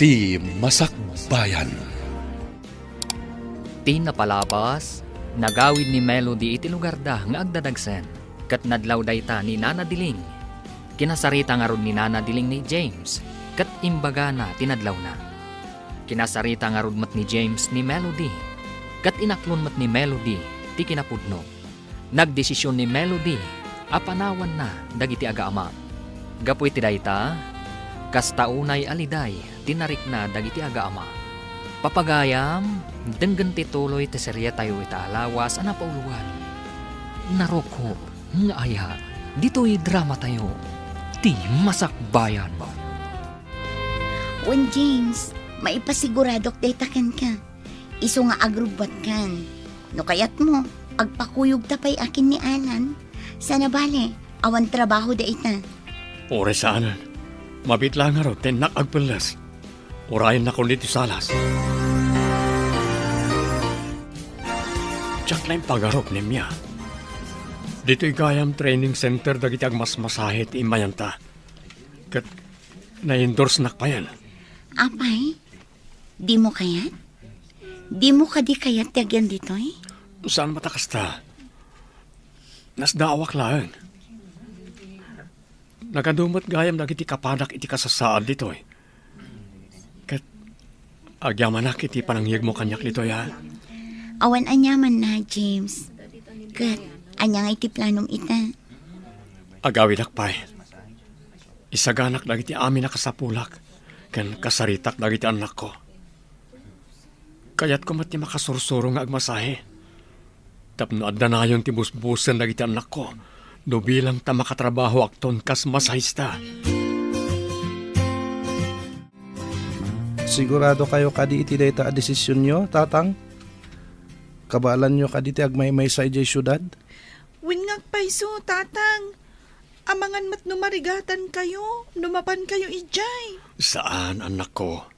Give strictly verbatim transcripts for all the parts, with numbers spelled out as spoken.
Ti Masakbayan. Ti napalabas, nagawid ni Melody iti lugarda nga agdadagsen, ket nadlaw dayta ni Nana Diling. Kinasarita ngarud ni Nana Diling ni James, ket imbagana ti nadlawna. Kinasarita ngarud met ni James ni Melody, ket inaklon met ni Melody ti kinapudno. Nagdesision ni Melody a panawanna dagiti agaama. Gapu iti dayta, kasta unay a liday ti narikna dagiti agaama. Papagayam, denggen ti tuloy ti serietayo ita a lawas a napauloan. Narukop nga aya, ditoy dramatayo, ti Masakbayan. Wen, James, maipasiguradok dayta kenka. Isu nga agrubbuatkan. No kayatmo, agpakuyogta pay akin ni Alan. Sana bale, awan trabaho dayta. Uray saanen. Mabiit laeng ngarud ti innak agpelles. Urayennakon ditoy salas. Diak la impagarup ni Mia. Ditoy gayam training center dagiti agmasmasahe ti immayanta. Ket na-endorsenak payen. Apay, dimo kayat? Dimo kadi kayat ti agyan ditoy? Saan met a kasta. Nasdaawak laeng. Nagadu met gayam dagiti kapadak iti kasasaad ditoy. Ket agyamanak iti panangyegmo kaniak ditoy, a? Awan aniamanna, James. Ket ania nga iti planom ita? Agawidak pay. Isaganak dagiti amin a kasapulak ken kasaritak dagiti annakko. Kayatko met ti makasursuro nga agmasahe. Tapno adda nayon ti busbusen dagiti annakko, no bilang ta makatrabahoakton kas masahista. Sigurado kayo kadi iti dayta a desisionyo, Tatang? Kabaelanyo kadi ti agmaymaysa idiay siudad? Wen nga agpayso, Tatang. Amangan met no marigatan kayo, no mapan kayo idiay. Saan, annakko.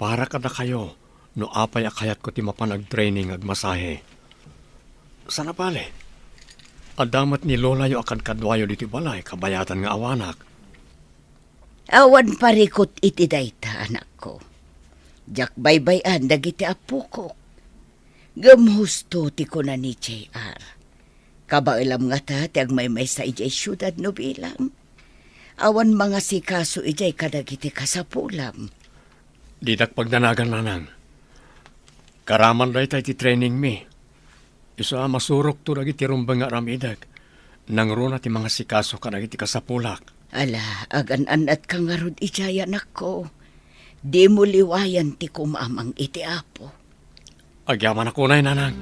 Para kadakayo, no apay a kayatko ti mapan agtraining nga agmasahe. Sana bale, adda met ni lolayo a kadkaduayo ditoy balay kabayatan nga awanak. Awan parikut iti dayta, anakko. Diak baybay-an dagiti appokok. Ngem husto ti kuna ni J R. Kabaelam ngata ti agmaymaysa idiay siudad no bilang. Awan mangasikaso idiay kadagiti kasapulam. Didak pagdanagan, nanang. Karaman dayta iti trainingmi. Isu a masurokto dagiti rumbeng nga aramidek. Nangruna ti mangasikaso kadagiti kasapulak. Ala, agan-annatka ngarud idiay, anakko. Dimo liwayan ti kumamang iti Apo. Agyamanak unay, nanang.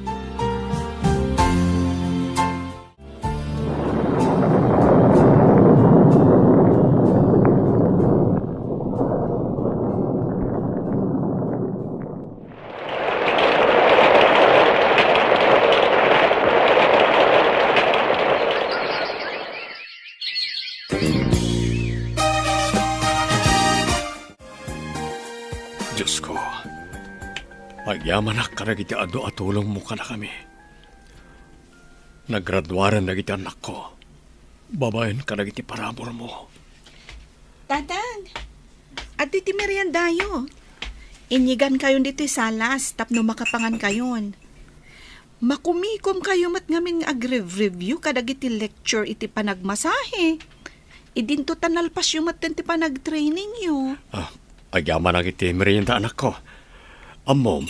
Diosko, agyamanak kadagiti adu a tulongmo kadakami. Nagraduaren dagiti annakko, babaen kadagiti paraburmo. Tatang, adtoy ti meriendayo. Inyigankayon ditoy salas tapno makapangankayon. Makumikomkayo met ngamin nga agrev-review kadagiti lecture iti panagmasahe. Idinto ta nalpasyo metten ti panagtrainingyo. Ah, agyamanak iti merienda, anakko. Ammom,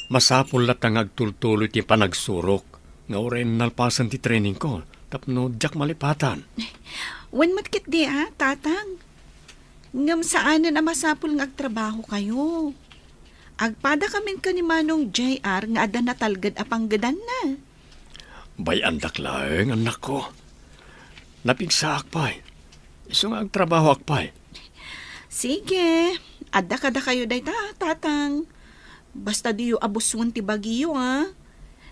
masapul latta nga agtultuloy ti panagsurok nga uray nalpasen ti trainingko tapno diak malipatan. Wen met ketdi a, Tatang. Ngem saanen a masapul nga agtrabahokayo. Agpadakamin ken ni Manong J R nga adda natalged a panggedanna. Bay-andak laeng, annakko. Napigsaak pay. Isu nga agtrabahoak pay. Sige, adda kadakayo dayta, Tatang. Basta diyo abusen ti bagiyo, a.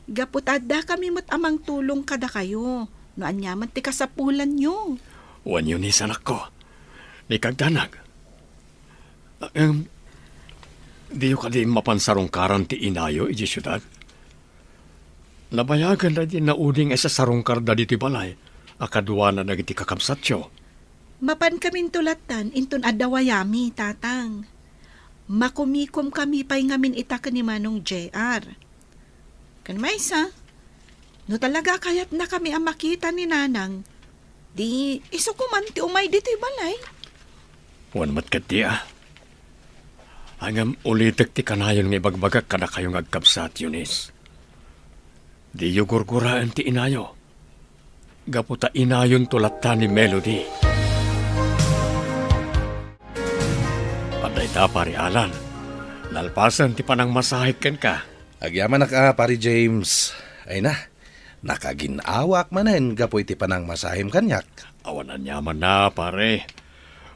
Gapu ta addakami met a mangtulong kadakayo no aniaman ti kasapulanyo. Wen Eunice, anakko. Ni kagdanag. Em, diyo kadi mapan sarungkaran ti inayo idiay siudad? Nabayagan daydi naudi nga isasarungkarda ditoy balay a kaduana dagiti kakabsatyo. Mapankaminto lattan inton adda wayami, Tatang. Makumikomkami pay ngamin ita ken ni Manong J R. Ken maysa, no talaga a kayatnakami a makita ni Nanang, di isuko man ti umay ditoy balay. Wen met ketdi a. Ngem ulitek ti kanayon nga ibagbagak kadakayo nga agkabsat, Eunice. Diyo gurguraen ti inayo. Gapu ta inayonto latta ni Melody. Adda ita, Pare Alan. Nalpasen ti panangmasahek kenka. Agyamanak a, Pare James. Ay na, nakagin-awaak manen gapu iti panangmasahem kaniak. Awan aniamanna, pare.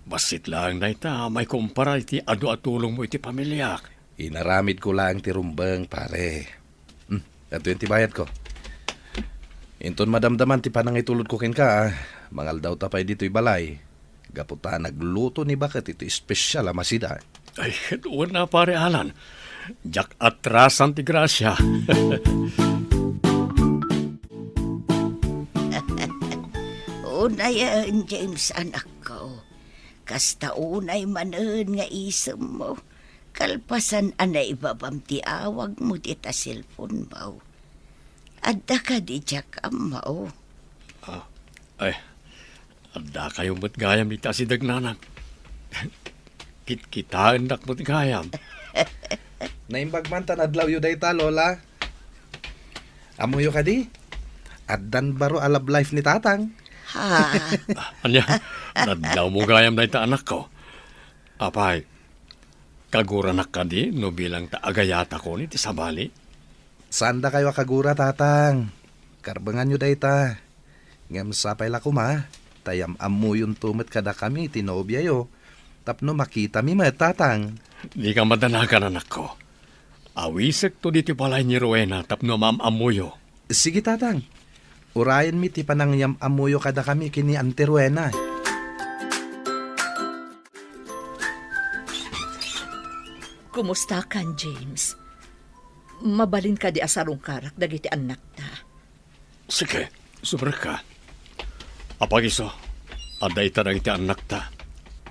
Bassit laeng dayta maikumpara iti adu a tulongmo iti pamiliak. Inaramidko laeng ti rumbeng, pare. Hmm, adtoyen ti bayadko. Inton madamdaman ti panangitulodko kenka, ah, mangaldawta pay ditoy balay. Gapu ta nagluto ni baket iti espesial a masida. Ay, wen a, Pare Alan. Diak atrasan ti grasia. Unayen, James, anakko. Kasta unay manen nga isemmo. Kalpasan a naibabam ti awagmo dita cellphone-mo. Adda kadi diak ammo? Ah, ay, addakayo met gayam ita a sideg, Nanang. Kitkitaennak met gayam. Naimbag man ta nadlawyo dayta, Lola. Ammoyo kadi? Addan baro a love life ni Tatang. Ha? Ania, nadlawmo gayam dayta, anakko? Apay, kaguranak kadi no bilang ta agayatakon iti sabali? Saandakayo a kagura, Tatang. Karbenganyo dayta. Ngem sapay la koma, ta yam-ammoyonto met kadakami ti nobiayo, tapno makitami met, Tatang. Dika madanagan, anakko. Awisekto ditoy balay ni Rowena tapno maam-ammoyo. Sige, Tatang. Urayenmi ti panangyam-ammoyo kadakami ken ni Auntie Rowena. Kumustakan, James? Mabalin kadi a sarungkarak dagiti annakta? Sige, sumrekka. Apag-isu, adda ita dagiti annakta.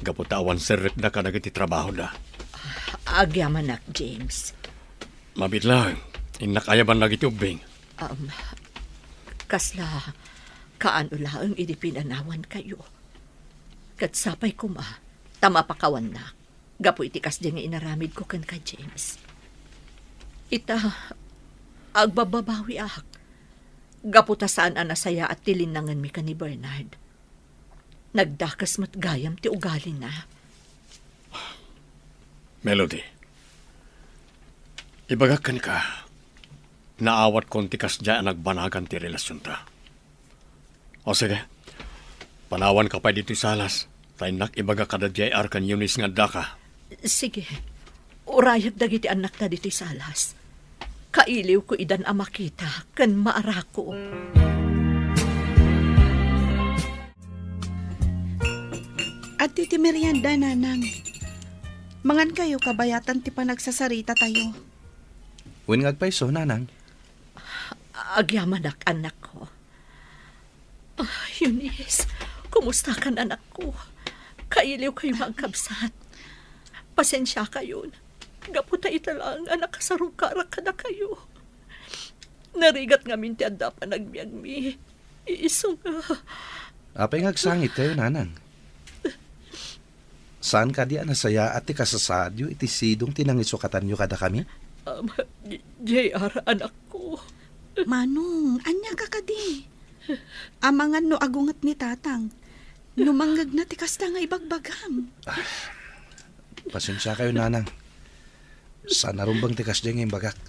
Gapu ta awan serrekda kadagiti trabahoda. Agyamanak, James. Mabiit laeng, innak ayaban dagiti ubbing. Um, kasla kaano laeng idi pinanawankayo. Ket sapay koma ta mapakawannak gapu iti kasdi nga inaramidko kenka, James. Ita, agbabbabawiak gapu ta saan a nasayaat ti linnangenmi ken ni Bernard. Nagdakes met gayam ti ugalina. Melody, ibagak kenka, naawatkon ti kasdiay a nagbanagan ti relasionta. O sige, panawanka pay ditoy salas, ta innak ibaga kada J R ken Eunice nga addaka. Sige, urayek dagiti annakta ditoy salas. Kailiwko idan a makita ken maarako. Adtoy ti merienda, Nanang. Mangankayo kabayatan ti panagsasarita tayo. Wen nga agpayso, Nanang? Agyamanak, anakko. Ah, Eunice, kumustakan, anakko? Kailiwkayo nga agkabsat. Pasensiakayon, gapu ta ita laeng a nakasarungkarak kadakayo. Narigat ngamin ti adda panagbiagmi. Isu nga. Apay nga agsangitkayo, Nanang? Saan kadi a nasayaat ti kasasaadyo iti sidong ti nangisukatanyo kadakami? Um, J-, J R, anakko. Manong, ania ka kadi? Amangan no agunget ni Tatang. No mangngegna ti kasta nga ibagbagam. Ah, pasensiakayo, Nanang. Saan a rumbeng ti kasdiay nga imbagak.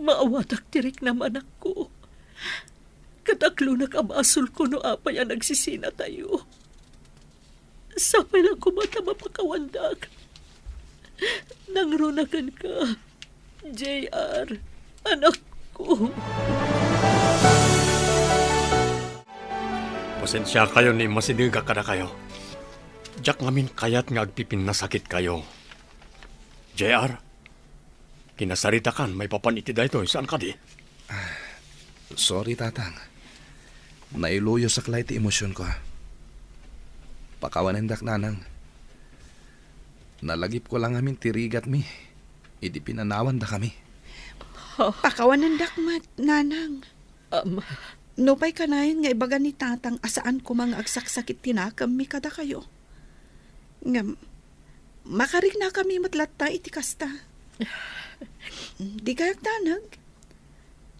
Maawatak ti riknam, anakko. Kadaklonak a basolko no apay a nagsisinatayo. Sapay la koma ta mapakawandak. Nangruna kenka, J R, anakko. Pasensiakayo no immasidegak kadakayo. Diak ngamin kayat nga agpipinnasakitkayo. J R, kinasaritakan maipapan iti daytoy, saan kadi? Ah, sorry, Tatang. Nailuyosak la iti emosionko. Pakawanendak, Nanang. Nalagipko la ngamin ti rigatmi idi pinanawandakami. Oh. Pakawanendak met, Nanang. Ama. Nupay kanayon nga ibaga ni Tatang a saan koma nga agsaksakit ti nakemmi kadakayo. Ngem, makarignakami met latta iti kasta. Dikay agdanag.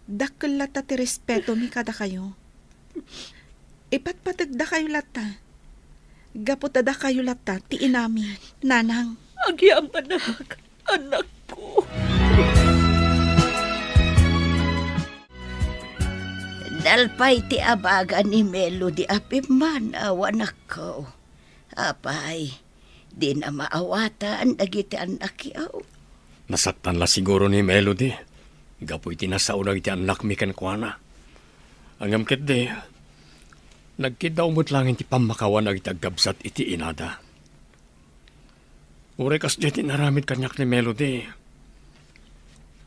Dakkel latta ti respetomi kadakayo. Ipatpategdakayo latta. Gapu ta dakayo latta ti inami, Nanang. Agyamanak, anakko. Nalpay ti abaga ni Melody a pimmanaw, anakko. Apay, dina maawatan dagiti annakyo? Nasaktan la siguro ni Melody gapu iti nasao dagiti annakmi kenkuana. Ngem ketdi, nagkiddaw met laeng ti pammakawan dagiti agkabsat iti inada. Uray kasdiay ti inaramid kaniak ni Melody,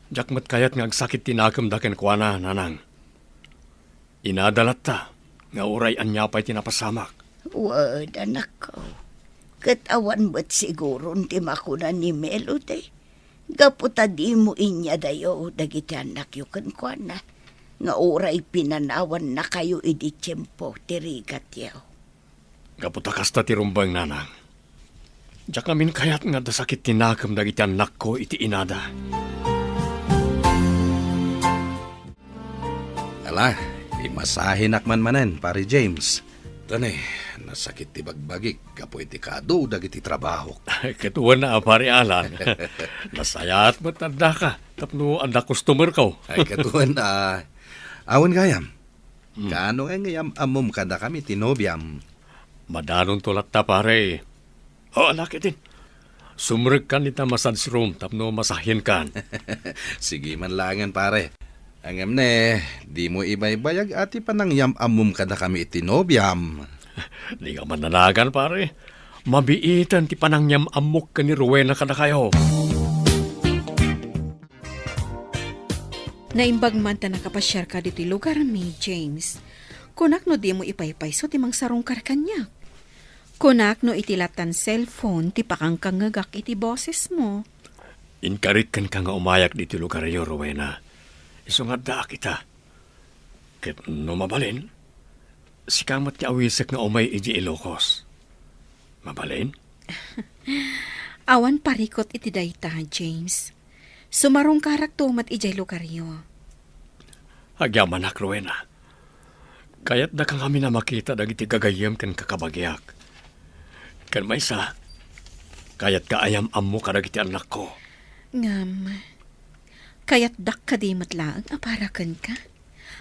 diak met kayat nga agsakit ti nakemda kenkuana, Nanang. Inada latta nga uray ania pay ti napasamak. Wen, anakko. Ket awan met siguron ti makuna ni Melody gapu ta dimo inyadayo dagiti annakyo kenkuana nga uray pinanawannakayo idi tiempo ti rigatyo. Gapu ta kasta ti rumbeng, Nanang. Diak ngamin kayat nga adda sakit ti nakem dagiti annakko iti inada. Ala, imasahenak man manen, Pare James. Tane, nasakit ti bagbagik gapu iti kaadu dagiti trabahok. Ket wen a, Pare Alan. Nasayaat met addaka tapno adda customerko. Ay, ket wen a, awan gayam. Hmm. Kaano ngay nga iyam-ammom kadakami ti nobiam? Madanonto latta, pare. O, ala ketdin. Sumrekkan ita massage room tapno masahienkan. Sige man laengen, pare. Ngem ne, dimo ibaybayag a ti panangyam-ammom kadakami iti nobiam. Dika mannanagan, pare. Mabiiten ti panangyam-ammok ken ni Rowena kadakayo. Naimbag man ta nakapasiarka ditoy lugarmi, James. Kunak no dimo ipaypayso ti mangsarungkar kaniak. Kunak no iti lattan cellphone ti pakangkangngegak iti bosesmo. Inkarik kenka nga umayak ditoy lugaryo, Rowena. Isu nga addaak ita. Ket no mabalin, sika met ti awisek nga umay idiay Ilocos. Mabalin? Awan parikut iti dayta, James. Sumarungkarakto met idiay lugaryo. Agyamanak, Rowena. Kayatdaka ngamin a makita dagiti gagayyem ken kakabagiak. Ken maysa, kayatka a yam-ammo kadagiti annakko. Ngem, kayatdak kadi met laeng a para kenka?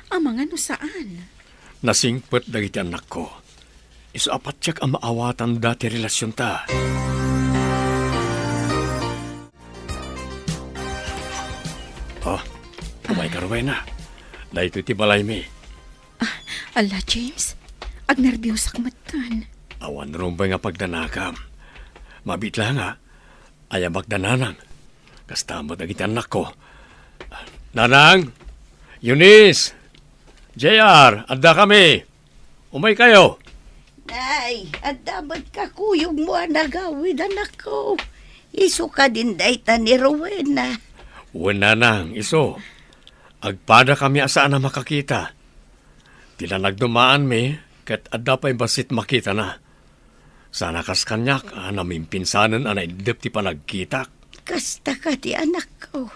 Amangan no saan? Nasingpet dagiti annakko. Isu a patiek a maawatanda ti relasionta. Oh, umayka, Rowena. Daytoy ti balaymi. Ah, ala, James. Agnerbiosak metten. Awan rumbeng a pagdanagam. Mabiit la nga, ayamak da Nanang. Kasta met dagiti annakko. Nanang! Eunice! J R, addakami! Umaykayo! Nay, adda met kakuyogmo a nagawid, anakko. Isu kadin dayta ni Rowena. Wen, Nanang, isu. Agpadakami a saan a makakita. Ti lanag dumaanmi, ket adda pay bassit makitana. Sana kas kaniak a namimpinsanen a naiddep ti panagkitak. Kasta kadi, anakko.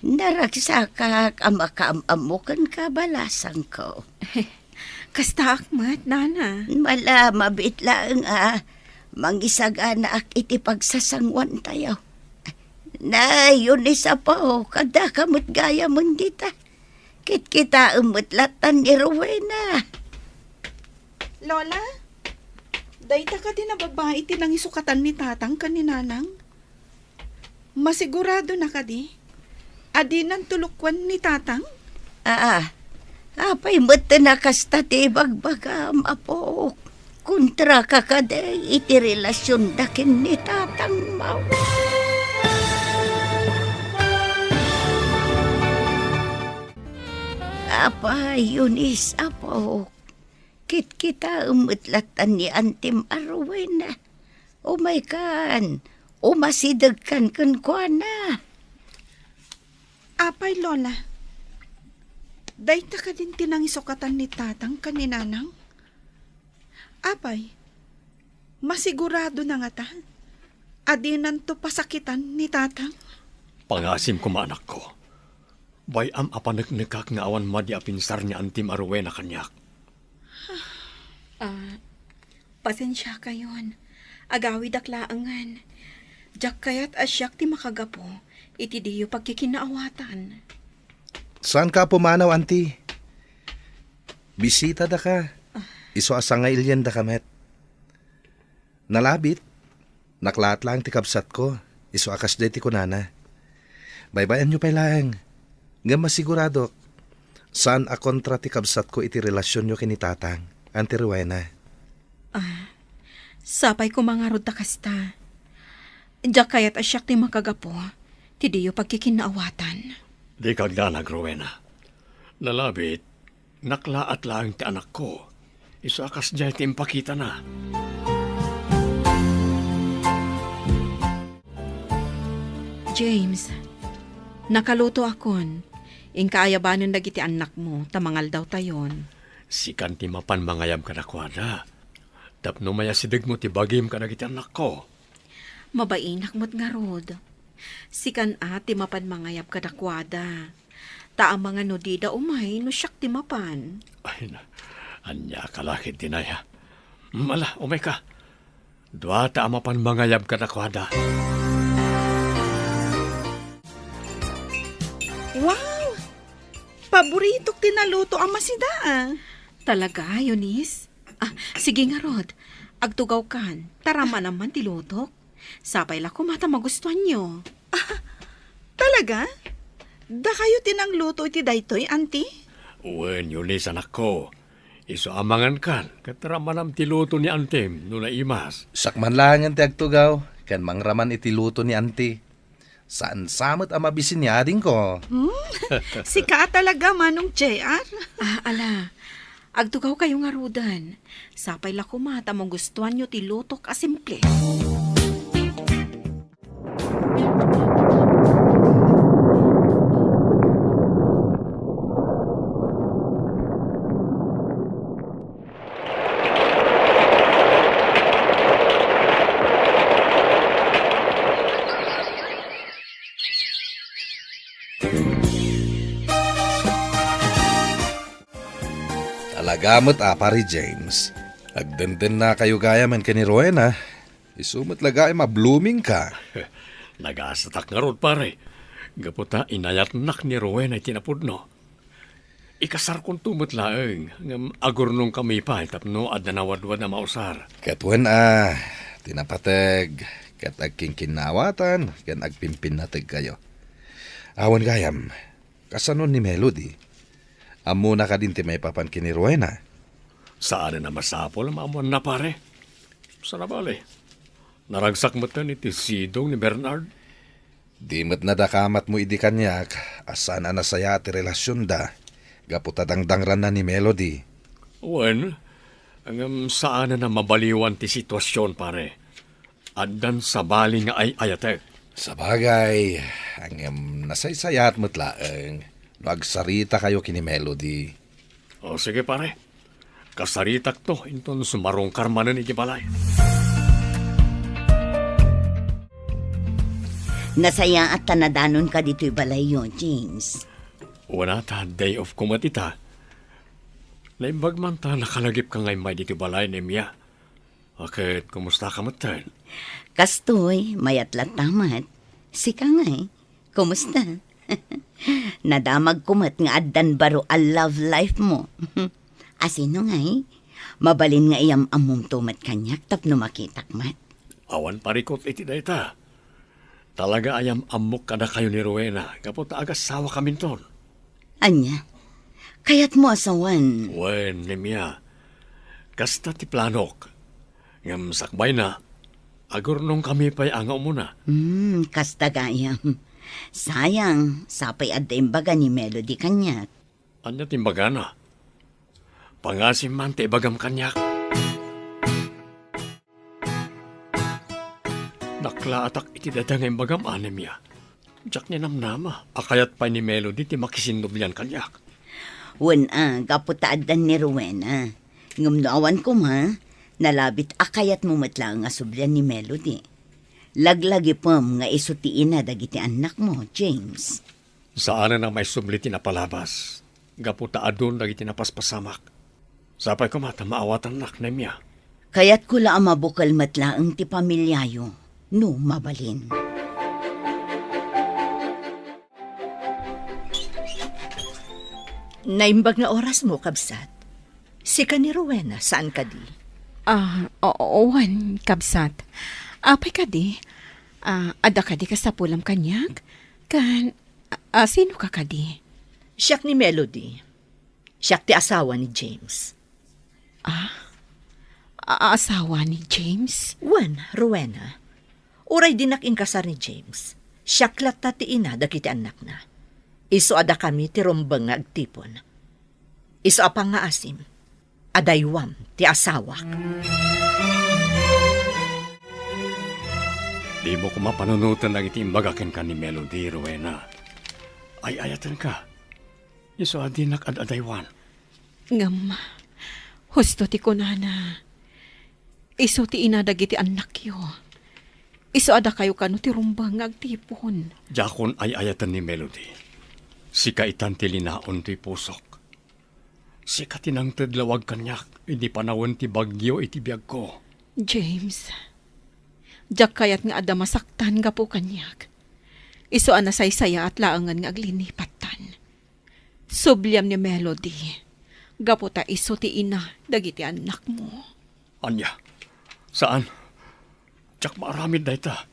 Naragsakak a makaam-ammo kenka, balasangko. Kastaak met, Nana. Mala, mabiit laeng a mangisaganaak iti pagsasanguantayo. Nay, Eunice, apo, addaka met gayamen dita. Kitkitaem met lattan ni Rowena. Lola, dayta kadi a babai ti nangisukatan ni Tatang ken ni Nanang? Masiguradona kadi a dinanto lukoen ni Tatang? Aa, apay metten a kasta ti ibagbagam, apok? Kontraka kadi iti relasionda ken ni Tatangmo? Apay, Eunice, apok, Kitkitaem met lattan ni Antim a Rowena. Umaykan, umasidegkan kenkuana. Apay, Lola, dayta kadin ti nangisukatan ni Tatang ken ni Nanang? Apay, masiguradona ngata a dinanto pasakitan ni Tatang? Pangasim koma, anakko. Bay-am a paneknekak nga awan madi a pinsar ni Antim a Rowena kaniak. Ah, pasensiakayon. Agawidak laengen. Diak kayat a siak ti makagapu iti diyo pagkikinaawatan. Saanka a pumanaw, Anti. Bisitadaka. Ah. Isu a sangailiendaka met. Nalabit, naklaat laeng ti kabsatko, isu a kasdiay ti kunana. Baybay-anyo pay laeng, ngem masiguradok, saan a kontra ti kabsatko iti relasionyo ken ni Tatang, Anti Rowena. Ah, sapay koma ngarud ta kasta. Diak kayat a siak ti makagapu ti diyo pagkikinaawatan. Dika agdanag, Rowena. Nalabit, naklaat laeng ti anakko. Isu a kasdiay ti impakitana. James, nakalutoakon. Inka ayabanen dagiti annakmo ta mangaldawtayon. Sikan ti mapan mangayab kadakuada. Tapno mayasidegmo ti bagim kadagiti annakko. Mabainak met ngarud. Sikan a ti mapan mangayab kadakuada. Ta amangan no dida umay no siak ti mapan. Ay, na, ania ka la ketdi, Nay, a? Mm, ala, umayka. Duata a mapan mangayab kadakuada. Wow! Paboritok ti naluto a masida, ah. Talaga, Eunice? Ah, sige ngarud. Agtugawkan. Taramanam man ti lutok. Sapay la koma ta magustuanyo. Ah, talaga? Dakayo ti nangluto iti daytoy, Auntie? Wen, Eunice, anakko. Isu a mangankan, ket ramanam ti luto ni Antim no naimas. Sakman laengen ti agtugaw, ken mangraman iti luto ni Auntie. Saan sa met a mabisin ni adingko. Hmm? Sika a talaga, Manong J R. Ah, ala. Agtugawkayo ngaruden. Sapay la koma ta magustuanyo ti lutok a simple. Talaga met a, Pare James. Agdendennakayo gayamen ken ni Rowena. Isu met la gayam a blooming ka. Nagasatak ngarud, pare. Gapu ta inayatnak ni Rowena iti napudno. Ikasarkonto met laeng, ngem agurnongkami pay tapno adda nawadwad a mausar. Ket wen a, ti napateg, ket agkinkinnawatan, ken agpimpinnategkayo. Awan gayam, kasano ni Melody? Ammona kadin ti maipapan ken ni Rowena? Saanen a masapul a maammoanna, pare. Sana bale, naragsak metten iti sidong ni Bernard. Di met nadakamatmo idi kaniak a saan a nasayaat ti relasionda gapu ta dangrangranna ni Melody. Wen, ngem saanen a mabaliwan ti situasion, pare. Addan sabali nga ay-ayatek. Sabagay, ngem nasaysayaat met laeng no agsaritakayo ken ni Melody. O, sige, pare. Kasaritakto inton sumarungkar manen iti balay. Nasayaat ta nadanonka ditoy balayyo, James. Wen a ta, day off ko met ita. Naimbag man ta nakalagipka nga immay ditoy balay, Nemia. A, ket kumustaka metten? Kastoy, mayat latta met. Sika ngay, kumusta? Nadamagko met nga addan baro a love life mo. A sino ngay? Mabalin nga iyam-ammomto met kaniak tapno makitak met. Awan parikut iti dayta. Talaga a yam-ammok kadakayo ni Rowena gapu ta agassawakaminton. Ania? Kayatmo a sawen? Wen, Nemia. Kasta ti planok. Ngem sakbayna, agurnongkami pay a nga umuna. Hmm, kasta gayam. Sayang, sapay adda imbaga ni Melody kaniak. Ania ti imbagana? Pangasim man ti ibagam kaniak. Naklaatak iti dayta nga imbagam, Anemia. Diak ninamnama a kayat pay ni Melody ti makisinnublian kaniak. Wen a, gapu ta addan ni Rowena. Ngem no awan koma, nalabit a kayatmo met laeng a sublian ni Melody. Laglagipem nga isu ti ina dagiti annakmo, James. Saanen a maisubli ti napalabas, gapu ta adun dagiti napaspasamak. Sapay koma ta maawatannak, Nemia. Kayatko la a mabukel met laeng ti pamiliayo, no mabalin. Naimbag nga orasmo, kabsat. Sika ni Rowena, saan kadi? Ah, oo, wen, kabsat. Apay kadi? Ah, adda kadi kasapulam kaniak? Kan, ah, sino ka kadi? Siak ni Melody. Siak ti asawa ni James. Ah? A-, asawa ni James? Wen, Rowena. Uray dinak inkasar ni James, siak latta ti ina dagiti annakna. Isu a dakami ti rumbeng nga agtipon. Isu a pangngaasim, adaywam ti asawak. Dimo koma panunoten dagiti imbaga kenka ni Melody, Rowena. Ay-ayatenka. Isu a dinak ad-adaywan. Ngem, husto ti kunana, isu ti ina dagiti annakyo. Isu a dakayo kano ti rumbeng nga agtipon. Diakon ay-ayaten ni Melody. Sika itan ti linaon ti pusok. Sika ti nangted lawag kaniak idi panawen ti bagyo iti biagko. James, diak kayat nga adda masaktan gapu kaniak. Isu a nasaysayaat laengen nga aglinipattan. Subliam ni Melody, gapu ta isu ti ina dagiti annakmo. Ania? Saan? Diak maaramid dayta,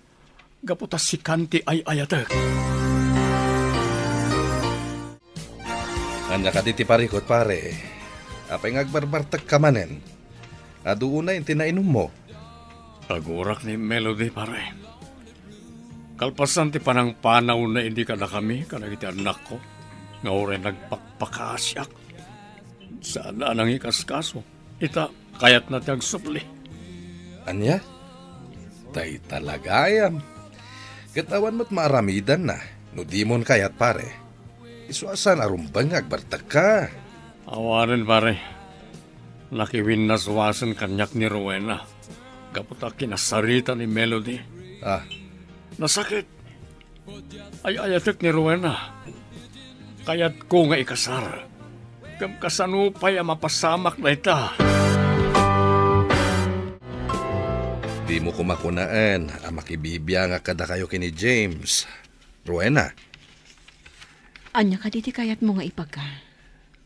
gapu ta sikan ti ay-ayatek. Ania kadi ti parikut, pare? Apay nga agbarbartekka manen? Adu unay ti nainummo? Agurak ni Melody, pare. Kalpasan ti panangpanawna idi kadakami kadagiti annakko, nga uray nagpakpakaasiak, saanna a nangikaskaso. Ita, kayatna ti agsubli. Ania? Dayta la gayam. Ket awan met maaramidanna no dimon kayat, pare. Isu a saan a rumbeng nga agbartekka. Awanen, pare. Nakiwinnaswasen kaniak ni Rowena gapu ta kinasarita ni Melody. Ah. Nasakit. Ay-ayatek ni Rowena. Kayatko nga ikasar. Ngem kasano pay a mapasamak dayta? Dimo koma kunaen a makibibiangak kadakayo ken ni James, Rowena. Ania kadi ti kayatmo nga ibaga?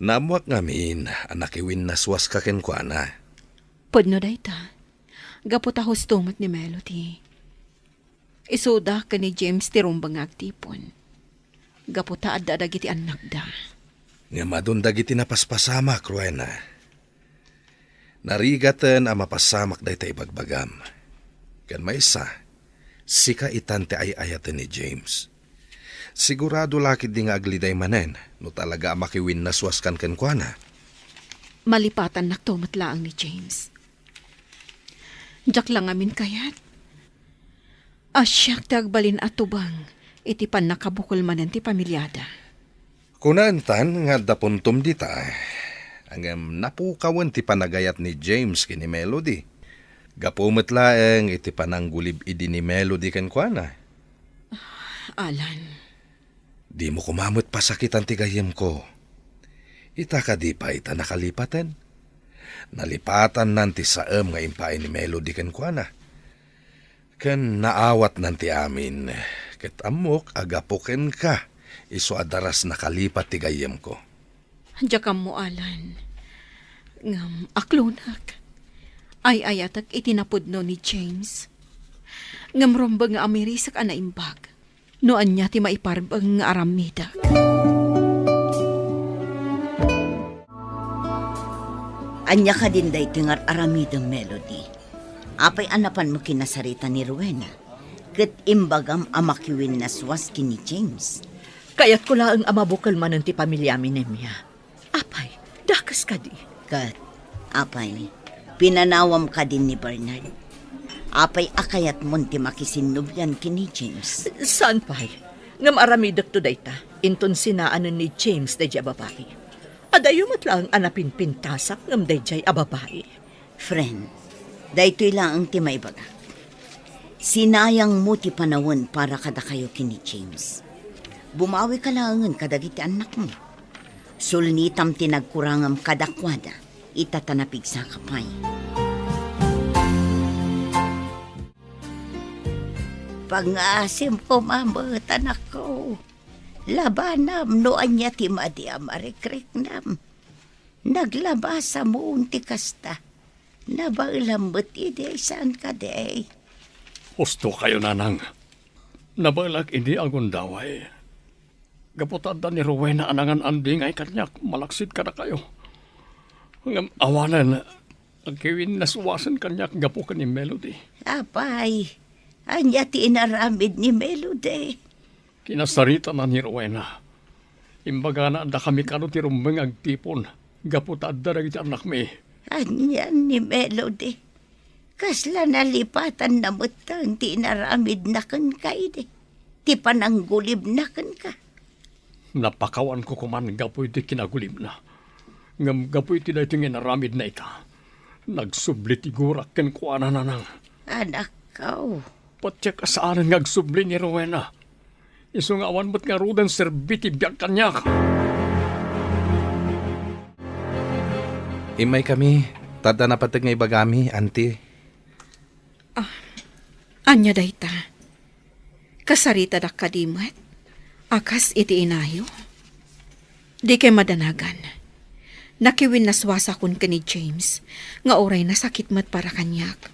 Naammoak ngamin a nakiwinnaswaska kenkuana. Pudno dayta. Gapu ta husto met ni Melody. Isuda ken ni James ti rumbeng nga agtipon. Gapu ta adda dagiti annakda. Ngem adun dagiti napaspasamak, Rowena. Narigaten a mapasamak dayta ibagbagam. Ken maysa, sika itan ti ay-ayaten ni James. Sigurado la ketdi nga agliday manen no talaga a makiwinnaswaskan kenkuana. Malipatannakto met laeng ni James. Diak la ngamin kayat a siak ti agbalin a tubeng iti pannakabukel manen ti pamiliada. Kunaentan nga adda puntom dita, ngem napukawen ti panagayat ni James ken ni Melody. Gapu met laeng iti pananggulib idi ni Melody kenkuana. Alan. Dimo koma met pasakitan ti gayyemko. Ita kadi pay ta nakalipaten? Nalipatannan ti saem nga impaay ni Melody kenkuana. Ken naawatnan ti amin, ket ammok a gapu kenka, isu a daras nakalipat ti gayyemko. Diak ammo, Alan. Ngem aklonek. Ay-ayatek iti napudno ni James. Ngem rumbeng nga amirisek a naimbag no ania ti maiparbeng nga aramidek. Ania kadin daytoy nga ar-aramidem, Melody? Apay a napanmo kinasarita ni Rowena, ket imbagam a makiwinnaswas ken ni James? Kayatko laeng a mabukel manen ti pamiliami, Nemia. Apay, dakes kadi? Ket, apay, pinanawam kadin ni Bernard? Apay a kayatmon ti makisinnublian ken ni James? Saan pay? Ngem aramidekto dayta, inton sinaanen ni James daydiay a babai. Adayo met laeng a napinpintasak ngem daydiay a babai. Friend, daytoy laeng ti maibagak. Sinayangmo ti panawen para kadakayo ken ni James. Bumawika laengen kadagiti annakmo. Sulnitam ti nagkurangam kadakuada, ita ta napigsaka pay. Pangngaasim koma met, anakko. Labanam no ania ti madi a marikriknam. Naglabasam ti kasta. Nabaelam met idi, saan kadi? Husto kayo, nanang. Nabaelak idi agundaway. Gapu ta adda ni Rowena a nangan-andingay kaniak malaksid kadakayo. Ngem awanen, agkiwinnaswasen kaniak gapu ken ni Melody. Apay, ania ti inaramid ni Melody? Kinasaritana ni Rowena. Imbagana a dakami kano ti rumbeng nga agtipon gapu ta adda dagiti annakmi. Anian ni Melody? Kasla nalipatanna metten ti inaramidna kenka idi, ti pananggulibna kenka? Napakawanko koman gapu iti kinagulibna. Ngem gapu iti daytoy nga inaramidna ita, nagsubli ti gurak kenkuana, nanang. Anakko. Patiek a saanen nga agsubli ni Rowena. Isu nga awan met ngaruden serbi ti biag kaniak. Immaykami, ta adda napateg nga ibagami, anti. Ah, ania dayta? Kasaritadak kadi met a kas iti inayo? Dikay madanagan. Nakiwinnaswasakon ken ni James nga uray nasakit met para kaniak.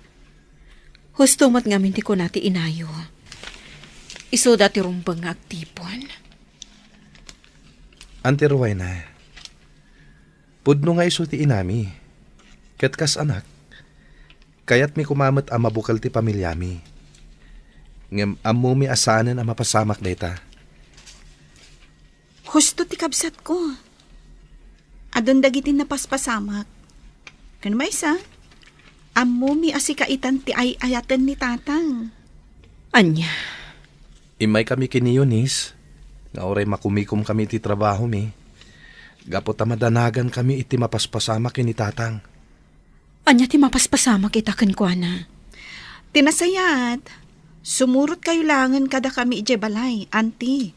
Husto met ngamin ti kuna ti inayo. Isuda ti rumbeng nga agtipon. Anti Rowena, pudno nga isu ti inami. Ket kas anak, kayatmi koma met a mabukel ti pamiliami. Ngem ammomi a saanen a mapasamak dayta. Husto ti kabsatko. Adun dagiti napaspasamak. Ken maysa, ammomi a sika itan ti ay-ayaten ni Tatang. Ania? Immaykami ken ni Eunice, nga uray makumikomkami iti trabahomi, gapu ta madanagankami iti mapaspasamak ken ni Tatang. Ania ti mapaspasamak ita kenkuana? Ti nasayaat, sumurotkayo laengen kadakami idiay balay, anti.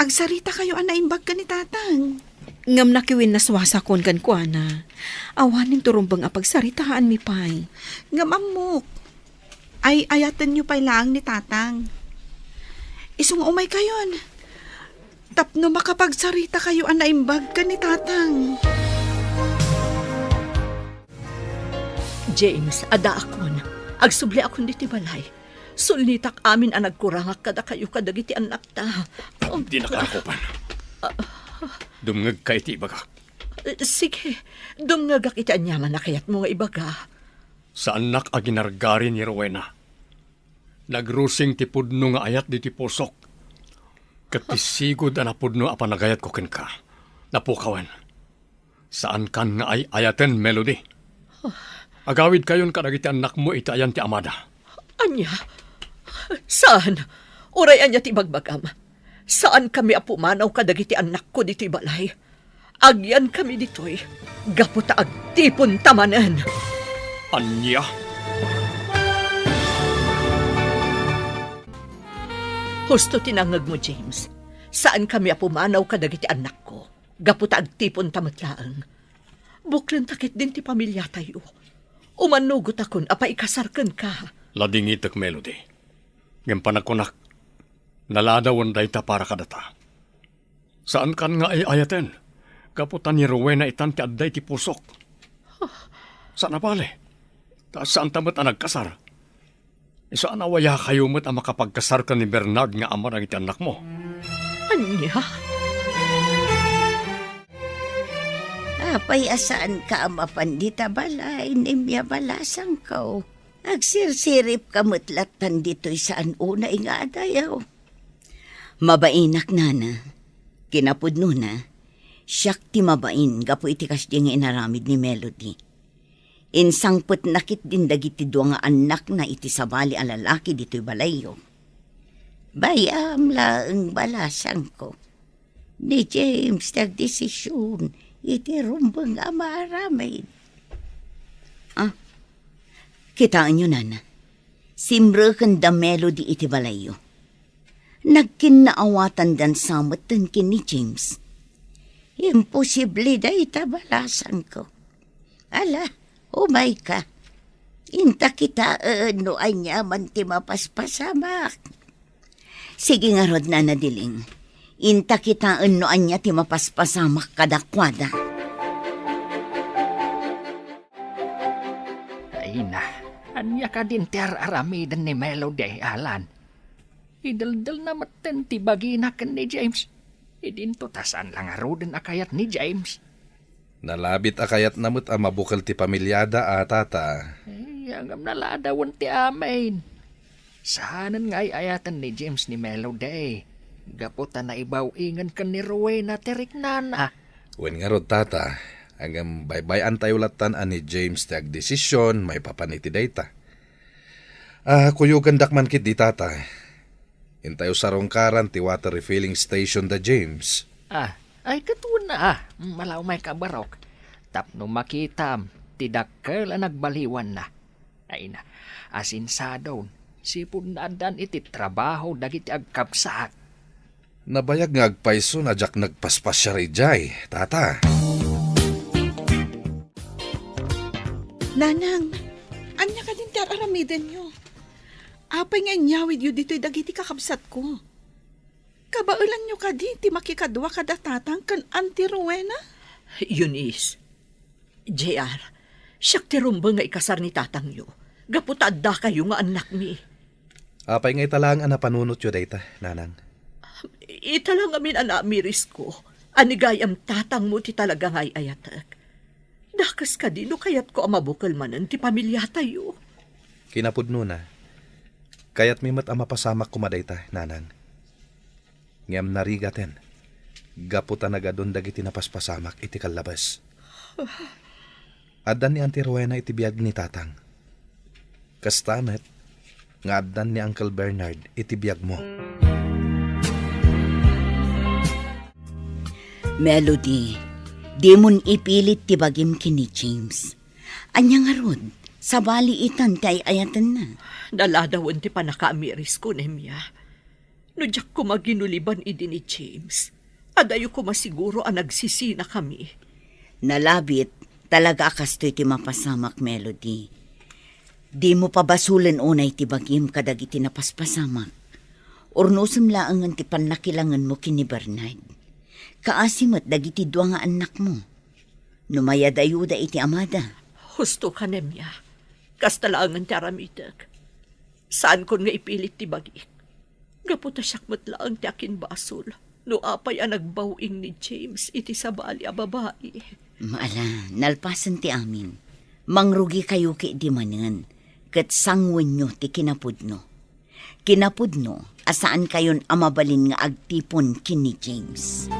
Agsaritakayo a naimbag ken ni Tatang. Ngem nakiwinnaswasakon kenkuana. Awanen ti rumbeng a pagsaritaanmi pay. Ngem ammok, ay-ayatenyo pay laeng ni Tatang. Isu nga umaykayon, tapno makapagsaritakayo a naimbag ken ni Tatang. James, addaakon. Agsubliakon ditoy balay. Sulnitak amin a nagkurangak kadakayo kadagiti annakta. Dinaka rakupan. Dumngegka iti ibagak. Sige, dumngegak iti aniaman a kayatmo nga ibaga. Saannak a ginargari ni Rowena. Nagrusing ti pudno nga ayat ditoy pusok. Ket ti sigud a napudno a panagayatko kenka, napukawen. Saankan nga ay-ayaten, Melody. Agawidkayon kadagiti annakmo iti ayan ti amada. Ania? Saan? Uray ania ti ibagbagam? Saankami a pumanaw kadagiti annakko ditoy balay. Agyankami ditoy gapu ta agtiponta manen. Ania? Husto ti nangngegmo, James. Saankami a pumanaw kadagiti annakko gapu ta agtiponta met laeng. Buklenta ketdin ti pamiliatayo. Umannugotakon a paikasar kenka. Ladingitek, Melody. Ngem panagkunak, naladawen dayta para kadata. Saankan nga ay-ayaten, gapu ta ni Rowena itan ti adda iti pusok. Saan a bale, ta saanta met a nagkasar. Saan a wayakayo met a makapagkasar ken ni Bernard nga ama dagiti annakmo. Ania? Apay a saanka a mapan dita balay, Nimia balasangko? Agsirsiripka met lattan ditoy saan unay nga adayo. Mabainak, nana. Kinapudnona, Siak ti mabain gapu iti kasdi nga inaramid ni Melody. Insangpetna ketdin dagiti dua nga annakna iti sabali a lalaki ditoy balayyo. Bay-am laeng, balasangko. Ni James ti agdesision iti rumbeng a maaramid. Ah, kitaenyo, nana. Simreken da Melody iti balayyo. Nagkinnaawatandan sa metten ken ni James. Imposible dayta, balasangko. Ala, umayka. Inta kitaen no aniaman ti mapaspasamak. Sige ngarud, Nana Diling. Inta kitaen no ania ti mapaspasamak kadakuada. Ay na, ania kadin ti ar-aramiden ni Melody, Alan? Ideldelna metten ti bagina ken ni James. Idinto ta saan la ngaruden a kayat ni James. Nalabit a kayatna met a mabukel ti pamiliada a, tata. Ay, ngem naladawen ti amin. Saanen nga ay-ayaten ni James ni Melody gapu ta naibaw-ingen ken ni Rowena ti riknana. Wen ngarud, tata, ngem baybay-antayo lattan a ni James ti agdesision maipapan iti dayta. Ah, kuyogandak man ketdi, tata. Intayo sarungkaran ti water refilling station da James. Ah, ay, ket wen na, ah. Mala umayka, barok. Tapno makitam ti dakkel a nagbaliwanna. Ay na, asinsadon, sipud naaddan iti trabaho dagiti agkabsat. Nabayag nga agpayson a diak nagpaspasiar idiay, tata. Nanang, ania kadin ti ar-aramidenyo? Apay nga inyawidyo ditoy dagiti kakabsatko? Kabaelanyo kadi ti makikadua kada tatang ken Auntie Rowena? Eunice, J R, siak ti rumbeng nga ikasar ni tatangyo, gapu ta addakayo nga annakmi. Apay nga ita laeng a napanunotyo dayta, nanang? Ita la ngamin a naamirisko a ni gayam tatangmo ti talaga nga ay-ayatek. Dakes kadi no kayatko a mabukel manen ti pamiliatayo. Kinapudnona, kayatmi met a mapasamak koma dayta, nanang. Ngem narigaten, gapu ta nagadun dagiti napaspasamak iti kallabes. Addan ni Auntie Rowena iti biag ni tatang. Kasta met nga addan ni Uncle Bernard iti biagmo. Melody, dimon ipilit ti bagim ken ni James. Ania ngarud, sabali itan ti ay-ayatenna. Naladawen ti pannakaamirisko, Nemia. No diak koma ginuliban idi ni James, adayo koma siguro a nagsisinakami. Nalabit, talaga a kastoy ti mapasamak, Melody. Dimo pabasolen unay ti bagim kadagiti napaspasamak. Urnosem laengen ti pannakilangenmo ken ni Bernard. Kaasi met dagiti dua nga annakmo. No mayadayuda iti amada. Husto ka, Nemia. Kasta laengen ti aramidek. Saankon nga ipilit ti bagik. Gapu ta siak met laeng ti akinbasol no apay a nagbaw-ing ni James iti sabali a babai. Ala, nalpasen ti amin. Mangrugikayo ketdi manen, ket sanguenyo ti kinapudno. Kinapudno a saankayon a mabalin nga agtipon ken ni James.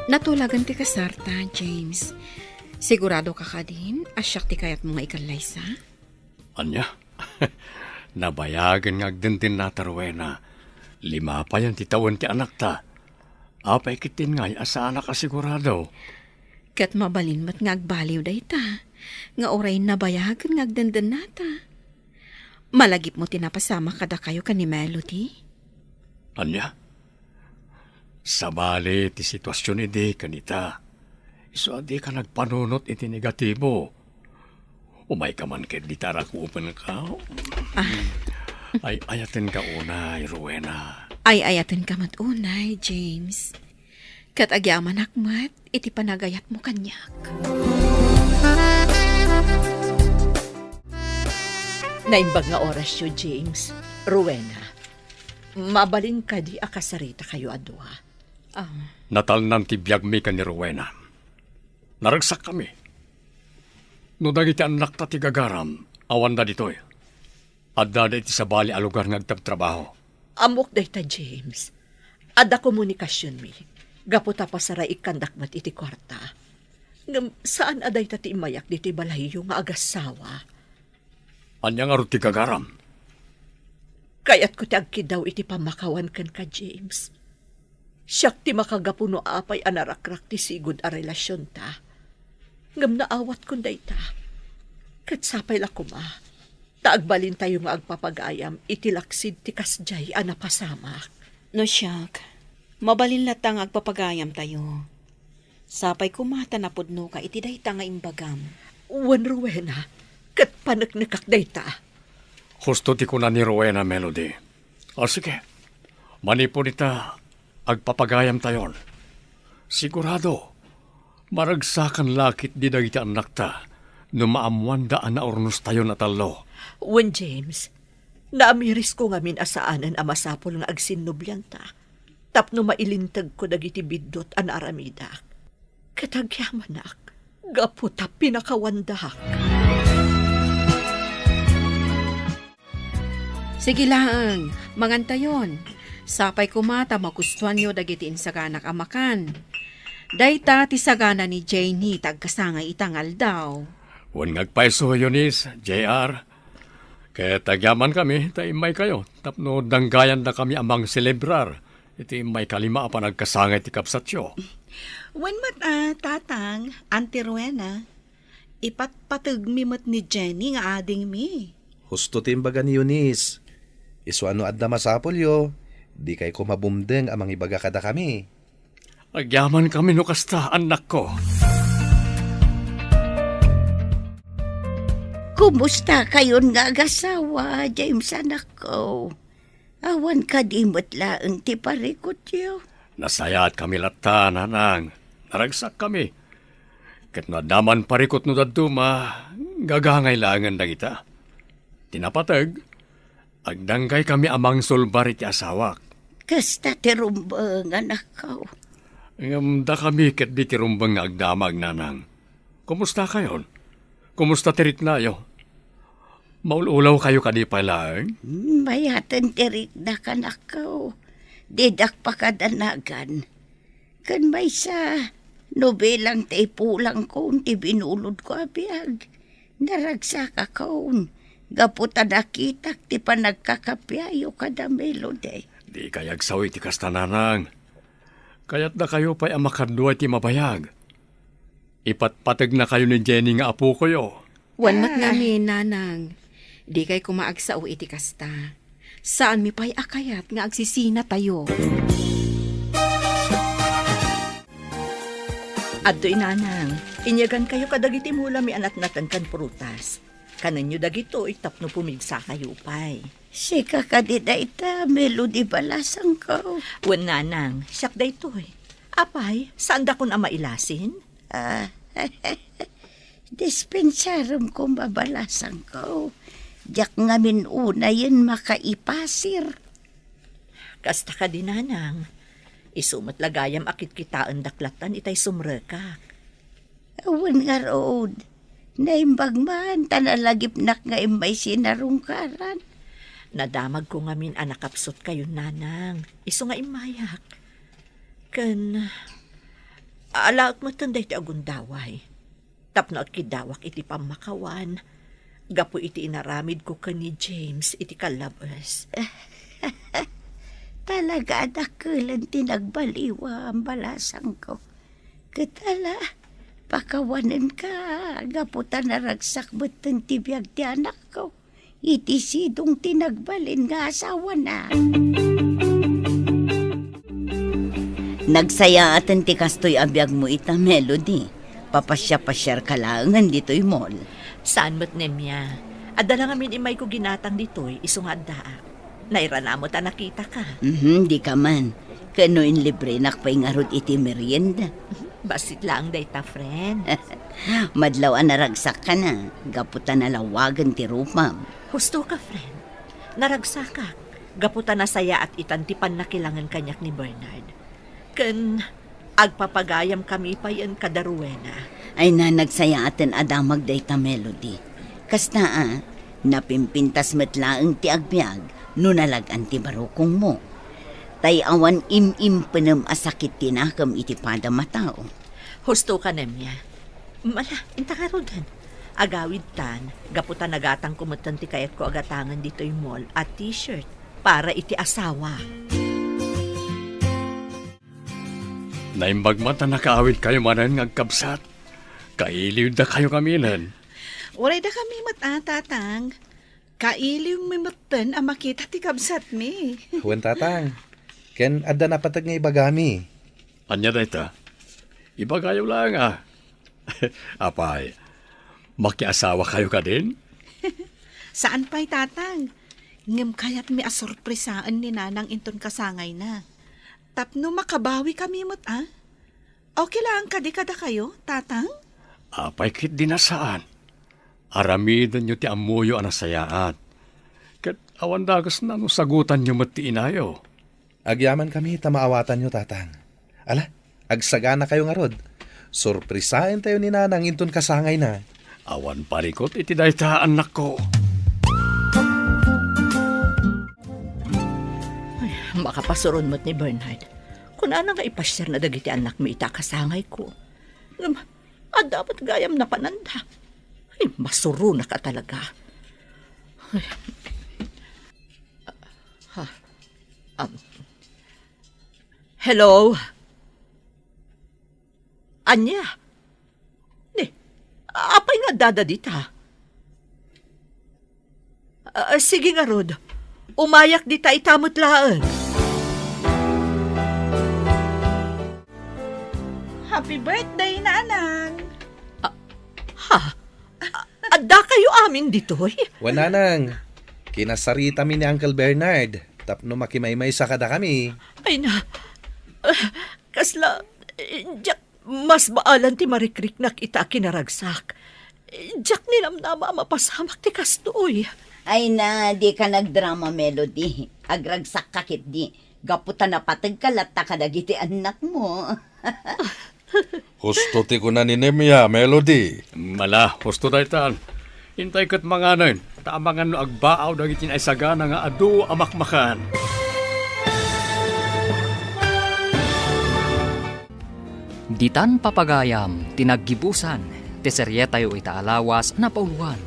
Natulagan ti kasarta, James. Sigurado ka kadin a siak ti kayatmo nga ikallaysa? Ania? Nabayagen nga agdendennata, Rowena. Lima payen ti tawen ti anakta. Apay ketdin ngay a saanak a sigurado? Ket mabalin met nga agbaliw dayta, nga uray nabayagen nga agdendennata. Malagipmo ti napasamak kadakayo ken ni Melody? Ania? Sabali ti situasion idi ken ita. Isu a dika nagpanunot iti negatibo. Umayka man ket dita rakupenka. Ah. Ay-ayatenka unay, Rowena. Ay-ayatenka met unay, James. Ket agyamanak met iti panagayatmo kaniak. Naimbag nga orasyo, James. Rowena, mabalin kadi a kasaritakayo a dua? Ah. Natalnan ti biagmi ken ni Rowena. Naragsakkami. No dagiti annakta ti gagaram, awanda ditoy. Addada iti sabali a lugar nga agtrabtrabaho. Ammok dayta, James. Adda komunikasionmi. Gapu ta pasaraikkandak met iti kuarta. Ngem saan a dayta ti immayak ditoy balayyo nga agassawa. Ania ngarud ti gagaram? Kayatko ti agkiddaw iti pammakawan kenka, James. Siak ti makagapu no apay a narakrak ti sigud a relasionta. Ngem naawatkon dayta. Ket sapay la koma, ta agbalintayo nga agpapagayam iti laksid ti kasdiay a napasamak. No siak, mabalin latta nga agpapagayamtayo. Sapay koma ta napudnoka iti dayta nga imbagam. Wen, Rowena, ket paneknekak dayta. Husto ti kuna ni Rowena, Melody. O sige, manipud ita, agpapagayamtayon. Sigurado, maragsakan la ketdi dagiti annakta no maammoanda a naurnostayon a tallo. Wen, James, naamirisko ngamin a saanen a masapul nga agsinnublianta tapno mailintegko dagiti biddut a naaramidak. Ket agyamanak, gapu ta pinakawandak. Sige laeng, mangantayon. Sapay koma ta magustuanyo dagiti insaganak a makan. Dayta ti sagana ni Jenny ta agkasangay ita nga aldaw. Wen nga agpayso, Eunice, J R. Ket agyamankami ta immaykayo tapno danggayandakami a mangselebrar iti immaykalima a panagkasangay ti kabsatyo. Wen met a, Tatang, Auntie Rowena, ipatpategmi met ni Jenny nga adingmi. Husto ti imbaga ni Eunice. Isu a no adda masapulyo, dikay koma bumdeng a mangibaga kadakami. Agyamankami no kasta, annakko. Kumustakayon nga agasawa, James, anakko? Awan kadi met laeng ti parikutyo? Nasayaatkami latta, Nanang. Naragsakkami. Ket no adda man parikut no dadduma, gagangay laengen dagita. Ti napateg, agdanggaykami a mangsulbar iti asawak. Kasta ti rumbeng, anakko. Ngem dakami ketdi ti rumbeng nga agdamag, Nanang. Kumustakayon? Kumusta ti riknayo? Maul-ulawkayo kadi pay laeng? Hmm, mayaten ti riknak, anakko. Didak pakadanagan. Ken maysa, no bilang ti ipulangkon ti binulodko a biag, naragsakakon gapu ta nakitak ti panagkakapiayo kada Melody. Dikay agsaw iti kasta, Nanang. Kayatdakayo pay a makadua iti mabayag. Ipatpategnakayo ni Jenny nga apokoyo. Wen met ngamin, Nanang. Dikay koma agsao iti kasta. Saanmi pay a kayat nga agsisinatayo. Adtoy, Nanang. Inyagankayo kadagiti mulami a natnaten ken prutas. Kanenyo dagitoy tapno pumigsakayo pay. Sika kadi dayta, Melody, balasangko? Wen, Nanang, siak daytoy. Apay, saandakon a mailasin? Ah, dispensarem koma, balasangko. Diak ngamin unayen makaipasir. Kasta kadi, Nanang. Isu met la gayam a kitkitaendak lattan itay sumrekak. Wen ngarud, naimbag man ta nalagipnak nga immay sinarungkaran. Nadamagko ngamin a nakapsutkayon, Nanang, isu nga immayak. Ken alaek metten daytoy a gundaway tapno agkiddawak iti pammakawan gapu iti inaramidko ken ni James iti kallabes. Talaga a dakkel ti nagbaliwam, balasangko. Ket ala, pakawanenka, gapu ta naragsak metten ti biag ti anakko iti sidong ti nagbalin nga asawana. Nagsayaaten ti kastoy a biagmo ita, Melody. Papasiapasiarka laengen ditoy mall. Saan met, Nemia. Adda la ngamin immayko ginatang ditoy, isu nga addaak. Nairana met a nakitaka. Mhm, dika man. Ken no inlibrenak pay ngarud iti merienda. Bassit laeng dayta, friend. Madlaw a naragsakkan a, gapu ta nalawagen ti rupam. Husto ka, friend. Naragsakak, gapu ta nasayaat itan ti pannakilangen kaniak ni Bernard. Ken agpapagayam kami payen kada Rowena. Ay na, nagsayaaten a damag dayta, Melody. Kasta a, napimpintas met laeng ti agbiag no nalag-an ti barukongmo. Tay awan im-impenem a sakit ti nakem iti padam a tao. Husto ka, Nemia. Mala, inta ngaruden. Agawidtan, gapu ta nagatangko metten ti kayatko a gatangen ditoy mall a t-shirt para iti asawa. Naimbag met a nakaawidkayo manen nga agkabsat. Kailiwdakayo kaminen. Uray dakami met a, Tatang. Kailiwmi metten a makita ti kabsatmi. Wen, Tatang. Ken adda napateg nga ibagami. Ania dayta? Ibagayo laeng a. Apay, makiasawakayo kadin? Saan pay, Tatang. Ngem kayatmi a sorpresaen ni Nanang inton kasangayna. Tapno makabawikami met a. Okay laeng kadi kadakayo, Tatang? Apay ketdi a saan. Aramidenyo ti ammoyo a nasayaat. Ket awan dagesna no sagutanyo met ti inayo. Agyamankami ta maawatanyo, Tatang. Ala, agsaganakayo ngarud. Sorpresaentayo ni Nanang inton kasangayna. Awan parikut iti dayta, annakko. Ay, makapasuron met ni Bernard. Kunana nga ipasiarna dagiti annakmi ita kasangayko. Ngem, adda met gayam napananda. Ay, masuronaka talaga. Ay. Ha? Am. Hello? Ania? Ni, apay nga addada dita? Ah, sige ngarud. Umayak dita ita met laeng. Happy birthday, Nanang! Ah, ha? A-, adda kayo amin ditoy? Wen, Nanang. Kinasaritami ni Uncle Bernard tapno makimaymaysa kadakami. Ay na, ah, kasla, eh, diak mas baalan ti marikriknak ita a kinaragsak. Diak ninamnama a mapasamak ti kastoy. Ay na, dika nagdrama, Melody. Agragsakka ketdi. Gapu ta napategka latta kadagiti annakmo. Husto ti kuna ni Nemia, Melody. Mala, husto daytan. Intay ket manganen, ta amangan no agbaaw dagiti naisagana nga adu a makmakan. Ditan papagayam ti naggibusan ti serietayo ita a lawas napauluan.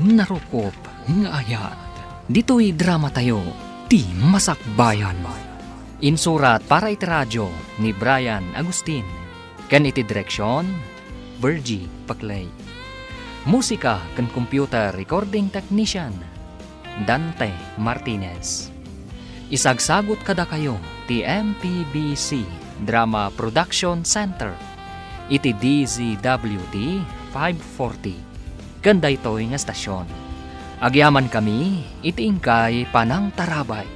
Narukop nga ayat. Ditoy dramatayo, Ti Masakbayan. Insurat para iti radio ni Brian Agustin. Ken iti direksion, Virgie Paclay. Musika ken computer recording technician, Dante Martinez. Isagsagut kadakayo ti M P B C Drama Production Center iti D Z W T five forty ken daytoy nga estasion. Agyamankami iti inkay panangtarabay.